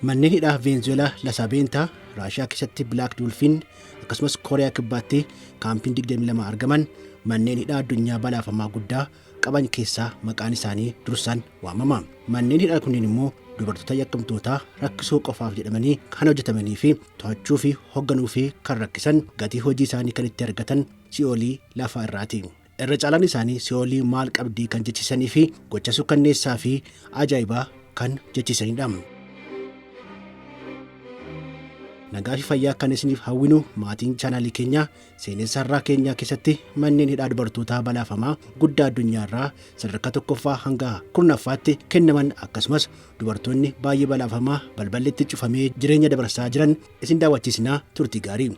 Manneen hidhaa Veenzuweelaa Lasaabeenta, Raashiyaa keessatti Bilaak Duulfiin, akkasumas Kooriyaa Kibbaatti kaampiin 22 argaman manneen hidhaa addunyaa balaafamaa guddaa qaban keessaa maqaan isaanii dursaan waamama. Manneen hidhaa kunneen immoo dubartoota yakkamtootaa rakkisoo qofaaf jedhamanii kan hojjetamanii fi to'achuu fi hoogganuu fi kan rakkisan gatii hojii isaanii kan itti argatan si'oolii lafa irraati. Irra caalaan isaanii si'oolii maal qabdii kan jechisanii fi gocha sukkanneessaa fi ajaa'ibaa kan jechisanidha. Nagaa fi fayyaa kan isiniif hawwinu maatiin chaanaalii keenyaa, seenessa har'aa keenyaa keessatti manneen hidhaa dubartootaa balaafamaa guddaa addunyaarraa sadarkaa tokkoffaa hanga 10ffaatti kennaman, akkasumas dubartoonni baay'ee balaafamaa balballi itti cufamee jireenya dabarsaa jiran isin daawwachiisnaa. Turtii gaarii.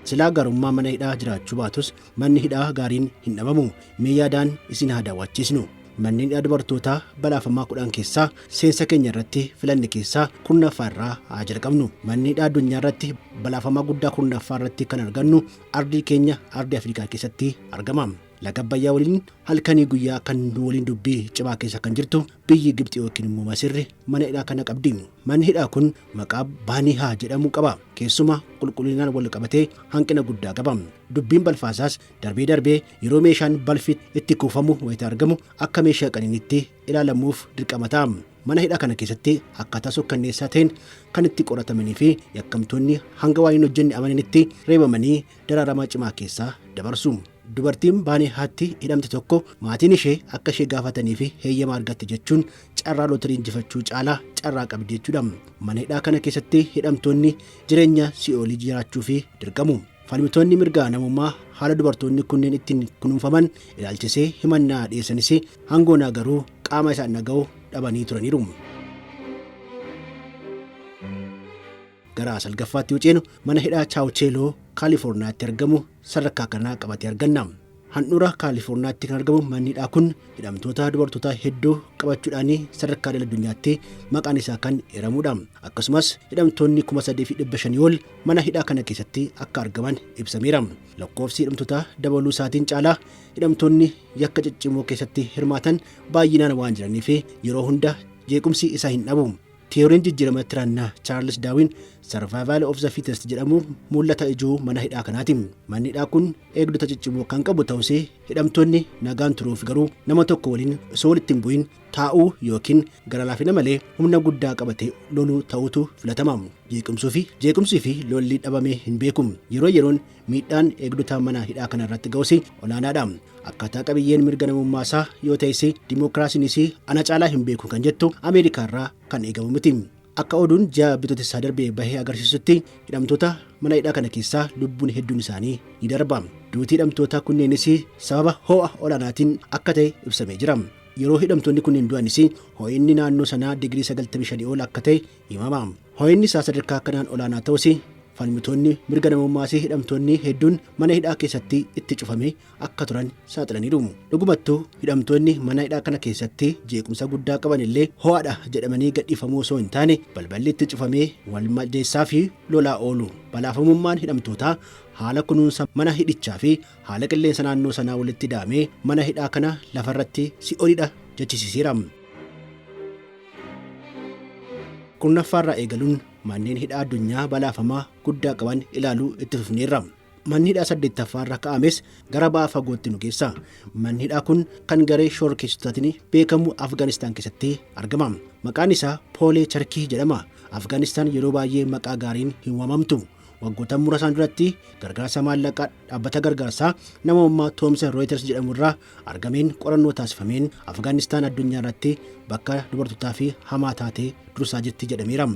Silaa gaarummaa mana hidhaa jiraachuu baatus, manni hidhaa gaariin hin dhabamu. Mee yaadaan isin haa daawwachiisnu. Manneen hidhaa dubartootaa balaafamaa 10 keessaa seensa keenya irratti filanne keessaa 10ffaa irraa haa jalqabnu. Manni hidhaa addunyaa irratti balaafamaa guddaa 10ffaa irratti kan argannu ardii keenya ardii Afrikaa keessatti argama. Laga Abbayyaa waliin halkanii guyyaa kan nu waliin dubbii cimaa keessa kan jirtu biyyi Gibxi yookiin immoo Masirri mana hidhaa kana qabdi. Manni hidhaa kun maqaa Baanihaa jedhamu qaba. Keessumaa qulqullinaan wal qabatee hanqina guddaa qaba. Dubbiin balfaasaas darbee darbee yeroo meeshaan balfi itti kuufamu wayita argamu akka meeshaa qananiitti ilaalamuuf dirqama ta'a. Mana hidhaa kana keessatti akkaataa sukkanneessaa ta'een kan itti qoratamanii fi yakkamtoonni hanga waan hin hojjenne amananitti reebamanii dararamaa cimaa keessaa dabarsu. Dubartiin Baanihaatti hidhamte tokko maatiin ishee akka ishee gaafatanii fi heeyyama argatte jechuun carraa lootarii injifachuu caalaa carraa qabdi jechuudha. Mana hidhaa kana keessatti hidhamtoonni jireenya si'oolii jiraachuu fi dirqamu. Falmitoonni mirga namummaa haala dubartoonni kunneen ittiin kunuunfaman ilaalchisee himannaa dhiyeessanis, hangoonaa garuu qaama isaan dhaga'u dhabanii turaniiru. Gara salgaffaatti yoo ceenu, mana hidhaa Chaawucheeloo Kaalifoorniyaatti argamu sadarkaa kanaa qabatee arganna. Handhuura Kaalifoorniyaatti kan argamu manni hidhaa kun hidhamtoota dubartoota hedduu qabachuudhaan sadarkaa idil addunyaatti maqaan isaa kan eeramudha. Akkasumas hidhamtoonni 3,500 ol mana hidhaa kana keessatti akka argaman ibsameera. Lakkoofsi hidhamtoota dabaluu isaatiin caalaa hidhamtoonni yakka ciccimoo keessatti hirmaatan baay'inaan waan jiraniif yeroo hunda jeequmsi isa hin dhabu. Tiyooriin jijjiirama tirannaa Chaarlis Daawin "Survival of the Fittest" jedhamu mul'ata ijoo mana hidhaa kanaati. Manni hidhaa kun eegdota ciccimoo kan qabu ta'us, hidhamtoonni nagaan turuuf garuu nama tokko waliin osoo walitti hin bu'in taa'uu yookiin gara laafina malee humna guddaa qabatee loluu ta'utu filatama. Jeequmsuu fi jeequmsii fi lolli dhabamee hin beeku. Yeroo yeroon miidhaan eegdota mana hidhaa kana irratti ga'us olaanaadha. Akkaataa qabiyyeen mirga namummaa isaa yoo ta'es, dimookiraasiinis ana caalaa hin beeku kan jettu Ameerikaa irraa kan eegamu miti. Akka oduun ji'a Bitootessaa darbee bahee agarsiisutti, hidhamtoota mana hidhaa kana keessaa lubbuun hedduun isaanii ni darba. Duutii hidhamtoota kunneenis sababa ho'a olaanaatiin akka ta'e ibsamee jira. Yeroo hidhamtoonni kunneen du'anis ho'inni naannoo sanaa digirii 95 ol akka ta'e himama. Ho'inni isaa sadarkaa kanaan olaanaa ta'us, falmitoonni mirga namummaas hidhamtoonni hedduun mana hidhaa keessatti itti cufame akka turan saaxilaniiru. Dhugumattuu hidhamtoonni mana hidhaa kana keessatti jeequmsa guddaa qaban illee ho'aadha jedhamanii gadhiifamuu osoo hin taane, balballi itti cufamee wal madeessaa fi lolaa oolu. Balaafamummaan hidhamtootaa haala kunuunsa mana hidhichaa fi haala qilleensa naannoo sanaa walitti daamee mana hidhaa kana lafarratti si'oolidha jechisiiseera. 10ffaarraa eegaluun manneen hidhaa addunyaa balaafamaa guddaa qaban ilaaluu itti fufneerra. Manni hidhaa saddeettaffaarra ka'ames gara ba'a fagootti nu geessa. Manni hidhaa kun kan garee shororkeessitootaan beekamu Afgaanistaan keessatti argama. Maqaan isaa Poolee Charkii jedhama. Afgaanistaan yeroo baay'ee maqaa gaariin hin waamamtu. Waggoota muraasaan duratti gargaarsa maallaqaa dhaabbata gargaarsaa namummaa Thomson Reuters jedhamu irraa argameen qorannoo taasifameen Afgaanistaan addunyaa irratti bakka dubartootaa fi hamaa taatee dursaa jirti jedhameera.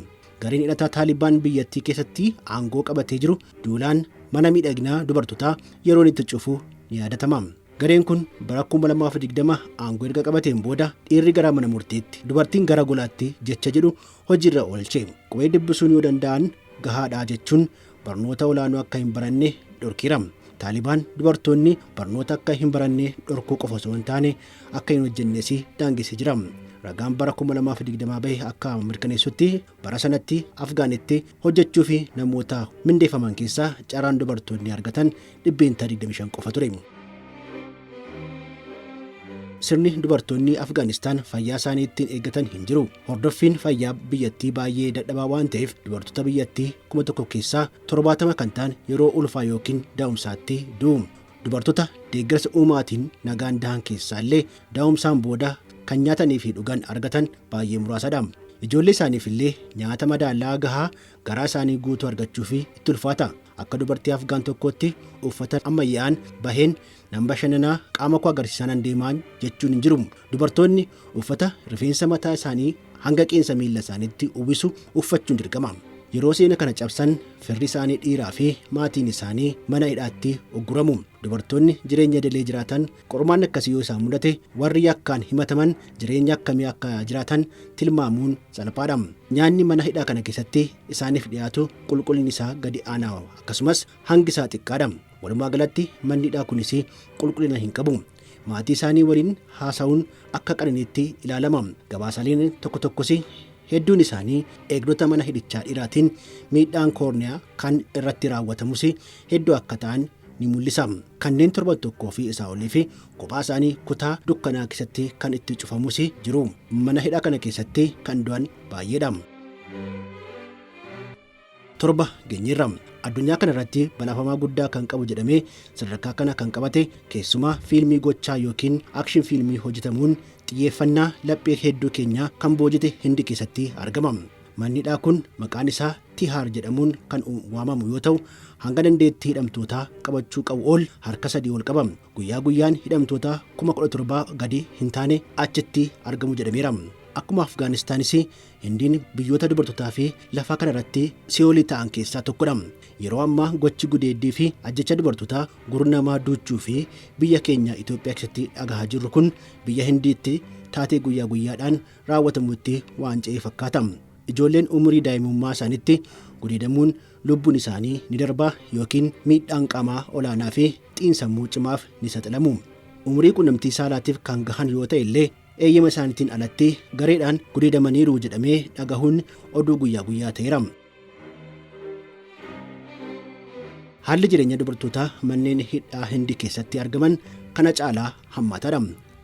Gareen hidhataa Taalibaan biyyattii keessatti aangoo qabatee jiru duulaan mana miidhaginaa dubartootaa yeroon itti cufu ni yaadatama. Gareen kun bara 2020 aangoo erga qabateen booda dhiirri gara mana murtiitti, dubartiin gara golaatti jecha jedhu hojiirra oolche. Qubee dubbisuun yoo danda'an gahaadha jechuun barnoota olaanoo akka hin baranne dhorkeera. Taalibaan dubartoonni barnoota akka hin baranne dhorkuu qofa osoo hin taane akka hin hojjennes daangessee jira. Ragaan bara 2020 bahe akka mirkaneessutti bara sanatti Afgaanitti hojjechuu fi namoota mindeeffaman keessaa carraan dubartoonni argatan 25% qofa ture. Sirni dubartoonni Afgaanistaan fayyaa isaanii ittiin eeggatan hin jiru. Hordoffiin fayyaa biyyattii baay'ee dadhabaa waan ta'eef dubartoota biyyattii 1000 keessaa 70 kan ta'an yeroo ulfaa yookiin da'umsaatti du'u. Dubartoota deeggarsa uumaatiin nagaan dahan keessaa illee da'umsaan booda kan nyaatanii fi dhugan argatan baay'ee muraasadha. Ijoollee isaaniif illee nyaata madaalaa gahaa garaa isaanii guutuu argachuuf itti ulfaata. Akka dubartii Afgaan tokkootti uffata ammayyaa'aan baheen nan bashannanaa, qaama koo agarsiisaa nan deemaan jechuun hin jiru. Dubartoonni uffata rifeensa mataa isaanii hanga qeensa miilla isaaniitti uwwisu uffachuun dirqama. Yeroo seena kana cabsan firri isaanii dhiiraa fi maatiin isaanii mana hidhaatti ugguramu. Dubartoonni jireenya idilee jiraatan qormaanni akkasii yoo isaan mudate warri yakkaan himataman jireenya akkamii akka jiraatan tilmaamuun salphaadha. Nyaanni mana hidhaa kana keessatti isaaniif dhiyaatu qulqullinni isaa gadi aanaa akkasumas hangi isaa xiqqaadha. Walumaa galatti manni hidhaa kunis qulqullina hin qabu. Maatii isaanii waliin haasa'uun akka qananiitti ilaalama. Gabaasaaleen tokko tokkos hedduun isaanii eegdota mana hidhichaa dhiiraatiin miidhaan koorniyaa kan irratti raawwatamus hedduu akka ta'an ni mul'isa. Kanneen torban tokkoo fi isaa olii fi kophaa isaanii kutaa dukkanaa keessatti kan itti cufamus jiru. Mana hidhaa kana keessatti kan du'an baay'eedha. 7 geenyeerra. Addunyaa kana irratti balaafamaa guddaa kan qabu jedhamee sadarkaa kana kan qabate keessumaa fiilmii gochaa yookiin action fiilmii hojjetamuun xiyyeeffannaa laphee hedduu keenyaa kan boojite Hindi keessatti argama. Manni hidhaa kun maqaan isaa Tihaar jedhamuun kan waamamu yoo ta'u, hanga dandeettii hidhamtootaa qabachuu qabu ol harka 3 ol qaba. Guyyaa guyyaan hidhamtoota 17,000 gadi hin taane achitti argamu jedhameera. Akkuma Afgaanistaanis Hindiin biyyoota dubartootaa fi lafaa kana irratti si'oolii ta'an keessaa tokkodha. Yeroo ammaa gochi gudeeddii fi ajjeechaa dubartootaa gurra namaa duuchuu fi biyya keenya Itoophiyaa keessatti dhagahaa jirru kun biyya Hindiitti taatee guyyaa guyyaadhaan raawwatamutti waan ce'e fakkaata. Ijoolleen umurii daa'imummaa isaaniitti gudeedamuun lubbuun isaanii ni darba yookiin miidhaan qaamaa olaanaa fi xiinsammuu cimaaf ni saaxilamu. Umurii quunnamtii saalaatiif kan gahan yoo ta'e illee eeyyama isaaniitiin alatti gareedhaan gudeedamaniiru jedhamee dhagahuun oduu guyyaa guyyaa ta'eera. Haalli jireenya dubartootaa manneen hidhaa Hindi keessatti argaman kana caalaa hammaataadha.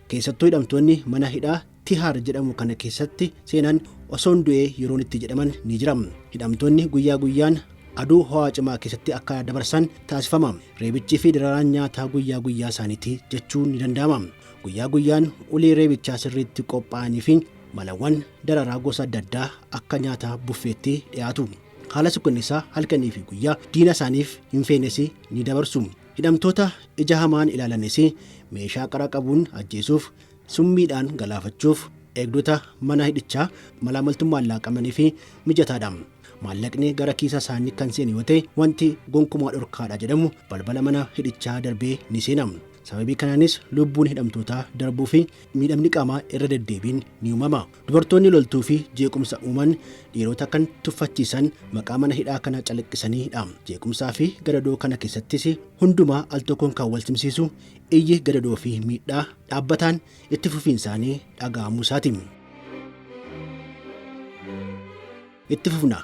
Keessattuu hidhamtoonni mana hidhaa Tihaar jedhamu kana keessatti seenan osoon du'ee yeroon itti jedhaman ni jira. Hidhamtoonni guyyaa guyyaan aduu ho'aa cimaa keessatti akka dabarsan taasifama. Reebichii fi dararaan nyaataa guyyaa guyyaa isaaniiti jechuun ni danda'ama. Guyyaa guyyaan ulee reebichaa sirriitti qophaa'anii fi malawwan dararaa gosa adda addaa akka nyaataa buffeetti dhiyaatu. Haala sukkanneessaa halkanii fi guyyaa diina isaaniif hin feenes ni dabarsu. Hidhamtoota ija hamaan ilaalanis meeshaa qara qabuun ajjeesuuf, summiidhaan galaafachuuf eegdota mana hidhichaa malaamaltummaan laaqamanii fi mijataadha. Maallaqni gara kiisa isaanii kan seene yoo ta'e wanti gonkumaa dhorkaadha jedhamu balbala mana hidhichaa darbee ni seena. Sababii kanaanis lubbuun hidhamtootaa darbuu fi miidhamni qaamaa irra deddeebiin ni uumama. Dubartoonni loltuu fi jeequmsa uuman dhiirota kan tuffachiisan maqaa mana hidhaa kana calaqqisaniidha. Jeequmsaa fi gadadoo kana keessattis hundumaa al tokkoon kan wal simsiisu iyyi gadadoo fi miidhaa dhaabbataan itti fufiinsaanii dhaga'amuu isaati. Itti fufna.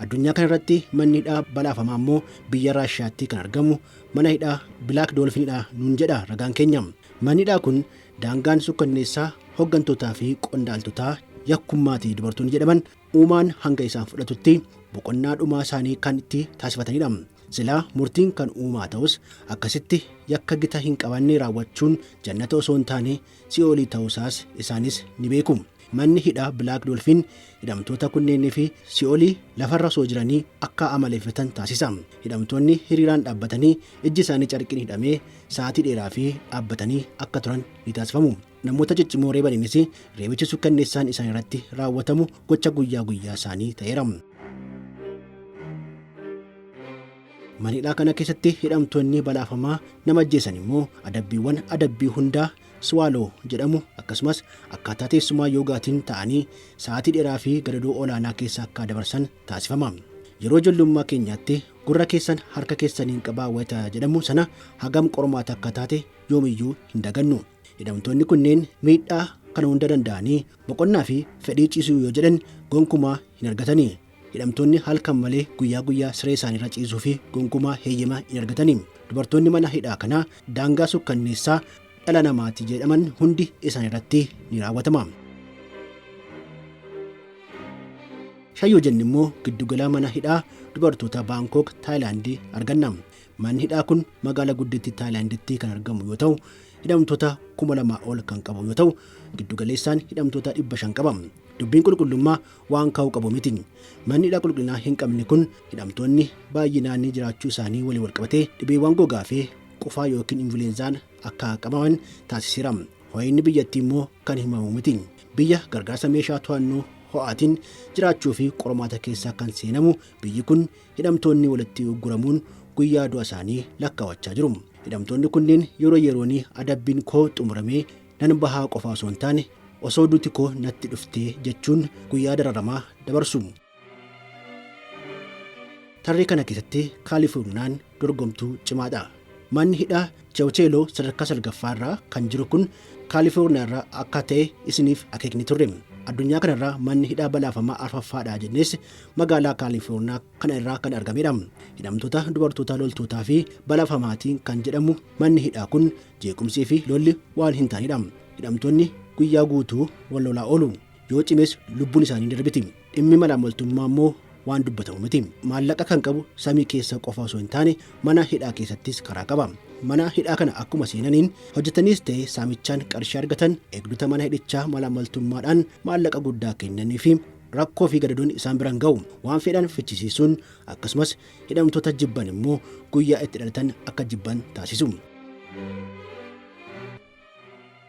Addunyaa kana irratti manni hidhaa balaafamaa immoo biyya Raashiyaatti kan argamu mana hidhaa Bilaak Doolfinidha nuun jedha ragaan keenya. Manni hidhaa kun daangaan sukkanneessaa hoggantootaa fi qondaaltotaa yakkummaati dubartoonni jedhaman uumaan hanga isaan fudhatutti boqonnaa dhumaa isaanii kan itti taasifatanidha. Silaa murtiin kan uumaa ta'us akkasitti yakka gita hin qabanne raawwachuun jannata osoo hin taane si'oolii ta'uusaas isaanis ni beeku. Manni hidhaa Bilaak Doolfiin hidhamtoota kunneenii fi si'oolii lafarra osoo jiranii akka amaleeffatan taasisa. Hidhamtoonni hiriiraan dhaabbatanii ijji isaanii carqiin hidhamee sa'aatii dheeraa fi dhaabbatanii akka turan ni taasifamu. Namoota ciccimoo reebaniinis reebichi sukkanneessaan isaan irratti raawwatamu gocha guyyaa guyyaa isaanii ta'eera. Mana hidhaa kana keessatti hidhamtoonni balaafamaa nama ajjeesan immoo adabbiiwwan adabbii hundaa Swallow jedhamu akkasumas akkaataa teessumaa yoogaatiin ta'anii sa'aatii dheeraa fi gadadoo olaanaa keessa akka dabarsan taasifama. Yeroo ijoollummaa keenyaatti gurra keessan harka keessaniin qabaa wayita jedhamu sana hagam qormaata akka taate yoomiyyuu hin dagannu. Hidhamtoonni kunneen miidhaa Kana hunda danda'anii boqonnaa fi fedhii ciisuu yoo jedhan gonkumaa hin argatanii. Hidhamtoonni halkan malee guyyaa guyyaa siree isaaniirra ciisuu fi gonkumaa heeyyama hin argatanii. Dubartoonni mana hidhaa kanaa daangaa sukkanneessaa dhala namaati jedhaman hundi isaan irratti ni raawwatama. Shayyoo jenni immoo giddugala mana hidhaa dubartoota Baankook Taayilaandii arganna. Manni hidhaa kun magaalaa guddittii Taayilaanditti kan argamu yoo ta'u, hidhamtoota 2000 ol kan qabu yoo ta'u, giddugaleessaan hidhamtoota 500 qaba. Dubbiin qulqullummaa waan kaa'uu qabu miti. Manni hidhaa qulqullinaa hin qabne kun hidhamtoonni baay'inaan jiraachuu isaanii waliin walqabatee dhibeewwan gogaa fi qufaa yookiin influweenzaan akka qabaman taasiseera. Ho'inni biyyattii immoo kan himamu miti. Biyya gargaarsa meeshaa to'annoo ho'aatiin jiraachuu fi qormaata keessa kan seenamu biyyi kun hidhamtoonni walitti ugguramuun guyyaa du'a isaanii lakkaawachaa jiru. Hidhamtoonni kunneen yeroo yeroon adabbiin koo xumuramee nan bahaa qofa osoo hin taane osoo duti koo natti dhuftee jechuun guyyaa dararamaa dabarsu. Tarree kana keessatti Kaalifoorniyaan dorgomtuu cimaadha. Manni hidhaa Chewcheeloo sadarkaa salgaffaa irraa kan jiru kun Kaalifoorniyaa irraa akka ta'e isiniif akeekni turre. Addunyaa kanarraa manni hidhaa balaafamaa arfaffaadha jennees magaalaa Kaalifoorniyaa kana irraa kan argamedha. Hidhamtoota dubartoota loltootaa fi balaafamaatiin kan jedhamu manni hidhaa kun jeequmsii fi lolli waan hin taanedha. Hidhamtoonni guyyaa guutuu wal lolaa oolu. Yoo cimes lubbuun isaanii darbiti. Dhimmi malaammaltummaa immoo waan dubbatamu miti. Maallaqa kan qabu samii keessa qofa osoo hin taane mana hidhaa keessattis karaa qaba. Mana hidhaa kana akkuma seenaniin hojjetaniis ta'e saamichaan qarshii argatan eegdota mana hidhichaa malaammaltummaadhaan maallaqa guddaa kennanii fi rakkoo fi gadadoon isaan biraan ga'u. Waan fedhan fichisiisuun akkasumas hidhamtoota jibban immoo guyyaa itti dhalatan akka jibban taasisu.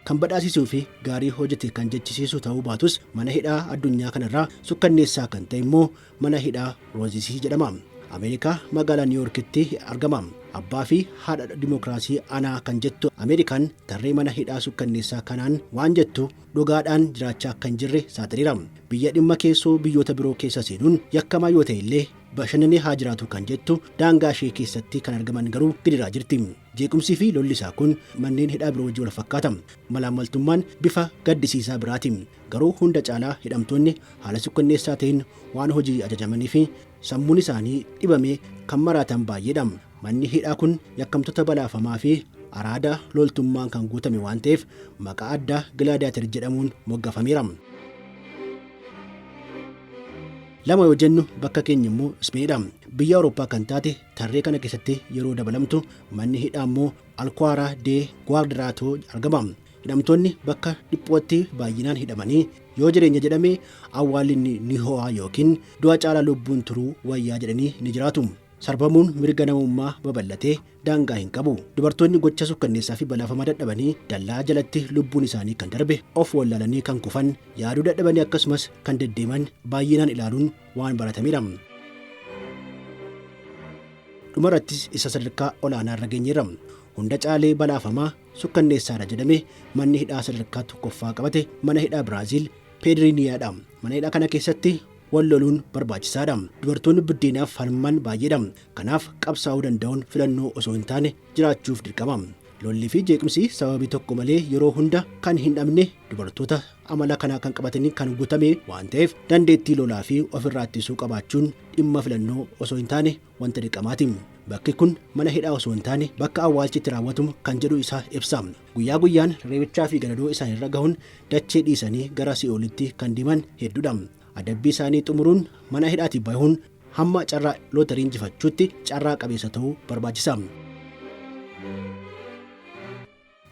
Kan badhaasisuu fi gaarii hojjete kan jechisiisu ta'uu baatus mana hidhaa addunyaa kanarraa sukkanneessaa kan ta'e immoo mana hidhaa Roozisii jedhama. Ameerikaa magaalaa Niiwuorkitti argama. Abbaa fi haadha dimookiraasii anaa kan jettu Ameerikaan tarree mana hidhaa sukkanneessaa kanaan waan jettu dhugaadhaan jiraachaa kan jirre saaxileera. Biyya dhimma keessoo biyyoota biroo keessa seenuun yakkamaa yoo ta'e illee bashannanee haa jiraatu kan jettu daangaa ishee keessatti kan argaman garuu gidiraa jirti. Jeequmsii fi lolli isaa kun manneen hidhaa biroo wajjin wal fakkaata. Malaammaltummaan bifa gaddisiisaa biraati. Garuu hunda caalaa hidhamtoonni haala sukkanneessaa ta'een waan hojii ajajamanii fi sammuun isaanii dhibamee kan maraatan baay'eedha. Manni hidhaa kun yakkamtoota balaafamaa fi araada loltummaan kan guutame waan ta'eef maqaa addaa Gilaadiyaater jedhamuun moggaafameera. Lama yoo jennu bakka keenya immoo Ispeenidha. Biyya Awurooppaa kan taate tarree kana keessatti yeroo dabalamtu manni hidhaa immoo Alkuwaaraa de Guwaardiraato argama. Hidhamtoonni bakka dhiphootti baay'inaan hidhamanii yoo jireenya jedhame awwaalli ni ho'a yookiin du'a caalaa lubbuun turuu wayyaa jedhanii ni jiraatu. Sarbamuun mirga namummaa babal'atee daangaa hin qabu. Dubartoonni gocha sukkanneessaa fi balaafamaa dadhabanii dallaa jalatti lubbuun isaanii kan darbe of wallaalanii kan kufan yaaduu dadhabanii akkasumas kan deddeeman baay'inaan ilaaluun waan baratamedha. Dhumarrattis isa sadarkaa olaanaa irra geenyeerra. Hunda caalee balaafamaa sukkanneessaadha jedhame manni hidhaa sadarkaa tokkoffaa qabate mana hidhaa Biraaziil Peedriiniyaadha. Mana hidhaa kana keessatti wal loluun barbaachisaadha. Dubartoonni buddeenaaf falman baay'eedha. Kanaaf qabsaa'uu danda'uun filannoo osoo hin taane jiraachuuf dirqama. Lolli fi jeequmsi sababii tokko malee yeroo hunda kan hin dhabne dubartoota amala kanaa kan qabatanii kan guutame waan ta'eef dandeettii lolaa fi ofirraa ittisuu qabaachuun dhimma filannoo osoo hin taane wanta dirqamaati. Bakki kun mana hidhaa osoo hin taane bakka awwaalchi itti raawwatamu kan jedhu isaa ibsa. Guyyaa guyyaan reebichaa fi gadadoo isaanirra gahuun dachee dhiisanii gara si'oolitti kan deeman hedduudha. Adabbii isaanii xumuruun mana hidhaatii bahuun hamma carraa lootarii injifachuutti carraa qabeessa ta'uu barbaachisa.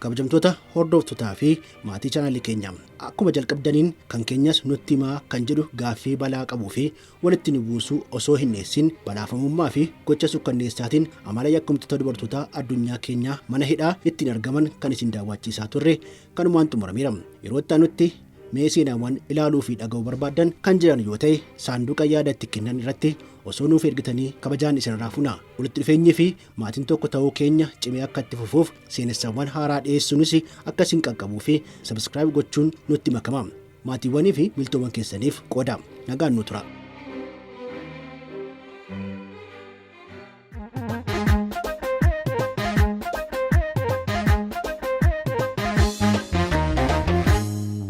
Kabajamtoota hordoftootaa fi maatii chaanaalii keenya akkuma jalqabdaniin kan keenyas nutti himaa kan jedhu gaaffii balaa qabuu fi walitti nu buusuu osoo hin dhiyeessin balaafamummaa fi gocha sukkanneessaatiin amala yakkamtoota dubartootaa addunyaa keenyaa mana hidhaa ittiin argaman kan isin daawwachiisaa turre kanumaan xumurameera. Yeroo itti aanutti mee seenaawwan ilaaluu fi dhaga'uu barbaaddan kan jiran yoo ta'e saanduqa yaada itti kennan irratti osoo nuuf ergitanii kabajaan isinirraa funa. Walitti dhufeenyii fi maatiin tokko ta'uu keenya cimee akka itti fufuuf seenessawwan haaraa dhiyeessuunis akka isin qaqqabuu fi subscribe gochuun nutti makama. Maatiiwwanii fi miltoowwan keessaniif qooda. Nagaan nu tura.